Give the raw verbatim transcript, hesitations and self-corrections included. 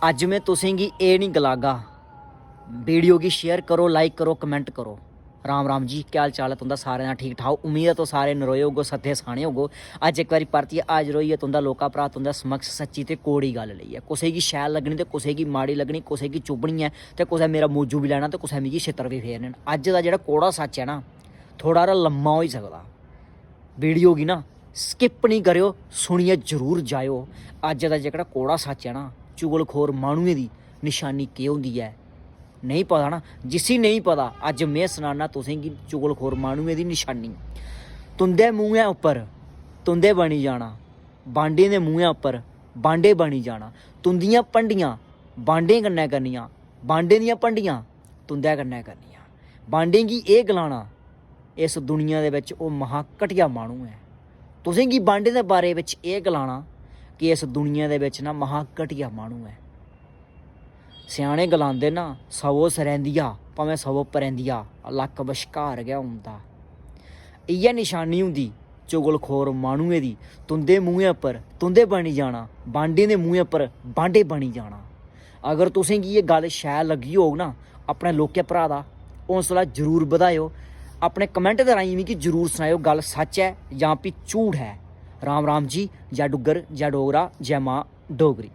अज्ज में तुसेंगी एह् निं गलागा। वीडियो गी शेयर करो, लाइक करो, कमेंट करो। राम राम जी, केह् हाल चाल ऐ तुं'दा? सारें दा ठीक ठाक? उम्मीद ऐ तुस सारे नरोए होगो, सत्थे साने होगो। अज्ज इक बारी परतियै हाजर होइयै तुं'दा लौह्का भ्राऽ तुं'दे समक्ष सच्ची ते कौड़ी गल्ल लेइयै। कुसै गी शैल लग्गनी ते कुसै गी माड़ी लग्गनी, कुसै गी चुब्भनी ऐ ते कुसै मेरा मौजू बी लैना ते कुसै मिगी छित्तर बी फेरने न। अज्ज दा जेह्ड़ा कौड़ा सच्च ऐ ना, थोह्ड़ा हारा लम्मा होई सकदा। वीडियो गी ना स्किप निं करेओ, सुनियै जरूर जाएओ। अज्ज दा जेह्कड़ा कौड़ा सच्च ऐ ना, चुगलखोर माह्नुएं दी नशानी केह् होंदी ऐ, नेईं पता ना? जिसी नेईं पता, अज्ज में सनाना तुसेंगी चुगलखोर माह्नुएं दी नशानी। तुं'दे मूंहै उप्पर तुं'दे बनी जाना, बांडें दे मूंहै उप्पर बांडे बनी जाना। तुं'दियां भंडियां बांडें कन्नै करनियां, बांडें दियां भंडियां तुं'दे कन्नै करनियां। बांडें गी एह् गलाना, इस दुनिया दे बिच ओह् महा घटिया माह्नू ऐ। तुसेंगी बांडें दे बारे बिच एह् गलाना कि इस दुनिया दे बिच ना महा घटिया माह्नू ऐ। स्याने गलांदे ना, "सौ सरैंदिया, भामें सौ परैंदिया, लक्क बश्कार गै औंदा।" इ'यै नशानी होंदी चुगलखोर माह्नुएं दी। तुं'दे मूंहै उप्पर तुं'दे बनी जाना, बांडें दे मूंहै उप्पर बांडे बनी जाना। अगर तुसेंगी एह् गल्ल शैल लग्गी होग ना, अपने लौह्के भ्राऽ दा हौसला जरूर बधाएओ। अपने कमेंट दे राहें मिगी जरूर सनाएओ, गल्ल सच्च ऐ जां फ्ही झूठ ऐ। राम राम जी, जै डुग्गर, जै डोगरा, जै मां डोगरी।